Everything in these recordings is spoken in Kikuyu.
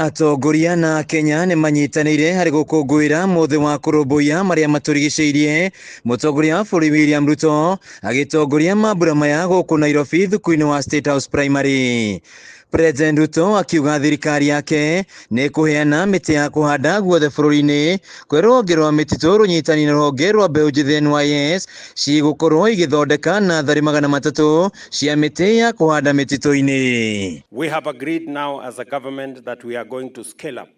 Atongoria na Kenya nĩ manyitanĩire harĩ gũkũngũĩra mũthĩ wa kũrũmbũiya marĩa matũrigicĩirie. Mũtongoria wa bũrũri William Ruto agĩtongoria mambura maya gũkũ Nairobi thukuru-inĩ wa State House Primary. President Ruto akiuga thirikari yake nĩ ĩkũheana mĩtĩ ya kũhanda guothe bũrũri-inĩ kwĩ rũhonge rwa mĩtitũ rũnyitanĩire na rũhonge rwa mbeũ njĩthĩ NYS cigũkorwo igĩthondeka natharĩ 300 cia mĩtĩ ya kũhanda mĩtitũ-inĩ. We have agreed now as a government that we are going to scale up.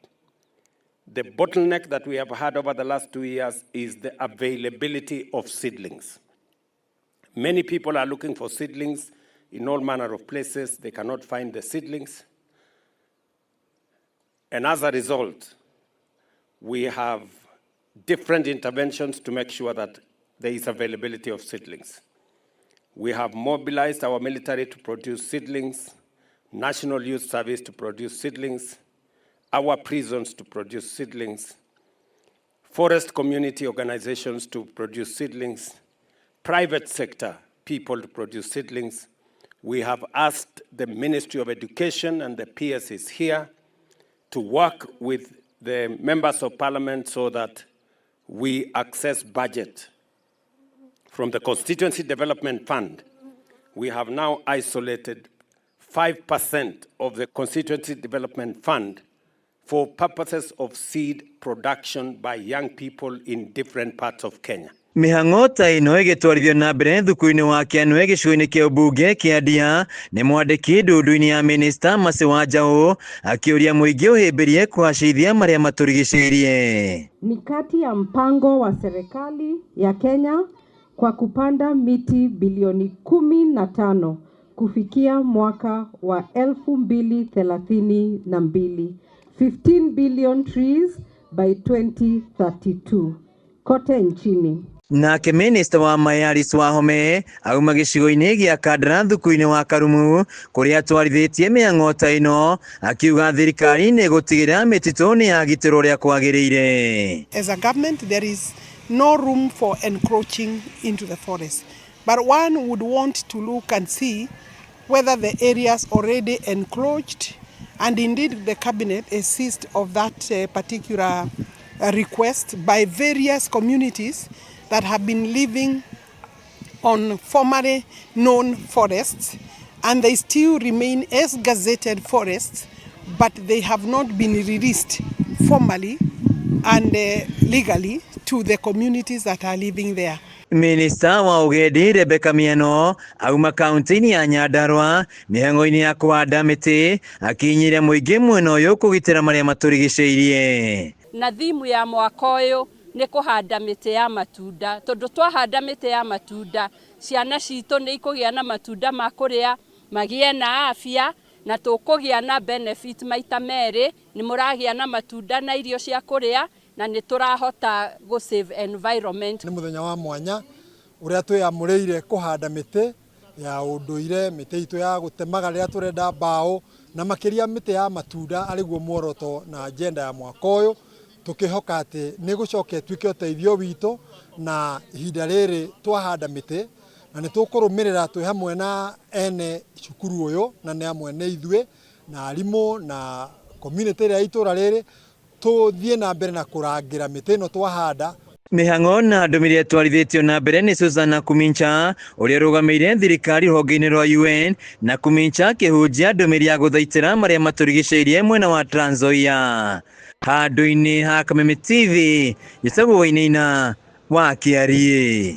The bottleneck that we have had over the last 2 years is the availability of seedlings. Many people are looking for seedlings in all manner of places. They cannot find the seedlings. And as a result, we have different interventions to make sure that there is availability of seedlings. We have mobilized our military to produce seedlings, National Youth Service to produce seedlings, our prisons to produce seedlings, forest community organizations to produce seedlings, private sector people to produce seedlings. We have asked the Ministry of Education, and the PS is here, to work with the members of parliament so that we access budget from the Constituency Development Fund. We have now isolated 5% of the Constituency Development Fund for purposes of seed production by young people in different parts of Kenya. Mĩhang'o ta ĩno ĩgĩtwarithio na mbere thukuru-inĩ wa Kĩanue gĩcigo-inĩ kĩa ũmbunge kĩa Ndia nĩ mwandĩki ndundu-inĩ ya minista Mercy Wanjaũ akĩũria mũingĩ ũhĩmbĩrie kũhacĩrithia marĩa matũrigicĩirie. Ni kati ya mpango wa serikali ya Kenya kwa kupanda miti bilioni 15 kufikia mwaka wa 2032, 15 billion trees by 2032 kote nchini. Nake minista wa maĩ Alice Wahome auma gĩcigo-inĩ gĩa Kandara thukuru-inĩ wa Karumu kũrĩa atwarithĩtie mĩhang'o ta ĩno akiuga thirikari nĩ ĩgũtigĩrĩra mĩtitũ nĩ yagitĩrwo ũrĩa kwagĩrĩire. As a government, there is no room for encroaching into the forest. But one would want to look and see whether the areas already encroached, and indeed the cabinet is seized of that particular request by various communities that have been living on formerly known forests, and they still remain as gazetted forests, but they have not been released formally and legally to the communities that are living there. Minista wa ũgendi Rebecca Miano auma kaunti-inĩ ya Nyandarua mĩhang'o-inĩ ya kũhanda mĩtĩ akinyire mũingĩ mwena ũyũ kũgitĩra marĩa matũrigicĩirie. Na thimu ya mwaka ũyũ nĩ kũhanda mĩtĩ ya matunda, tondũ twahanda mĩtĩ ya matunda, ciana citũ nĩ ikũgĩa na matunda ma kũrĩa, magĩe na afya, na tũkũgĩa na benefit maita merĩ. Nĩ mũragĩa na matunda na irio cia kũrĩa, na nĩ tũrahota gũ save environment. Nĩ mũthenya wa mwanya ũrĩa twĩamũrĩire kũhanda mĩtĩ ya ũndũire, mĩtĩ itũ ya gũtemaga rĩrĩa tũrenda mbaũ, na makĩria mĩtĩ ya matunda, arĩguo muoroto na agenda ya mwaka ũyũ, tũkĩhoka atĩ nĩ gũcoka ĩtuĩke ũteithio witũ na ihinda rĩrĩ twahanda mĩtĩ, na nĩ tũkũrũmĩrĩra twĩ hamwe na ene cukuru ũyũ, na nĩ amwe nĩ ithuĩ na arimũ na community ĩrĩa ya itũra rĩrĩ, tũthiĩ na mbere na kũrangĩra mĩtĩ ĩno twahanda. Mĩhang'o na ndũmĩrĩri ĩtwarithĩtio na mbere nĩ Susana Kumincha ũrĩa ũrũgamĩrĩire thirikari rũhonge-inĩ rwa UN, na Kumincha akĩhunjia ndũmĩrĩri ya gũthaitĩra marĩa matũrigicĩirie mwena wa Trans Nzoia. Handũ-inĩ ha Kameme TV, njĩtagwo Wainaina wa Kĩariĩ.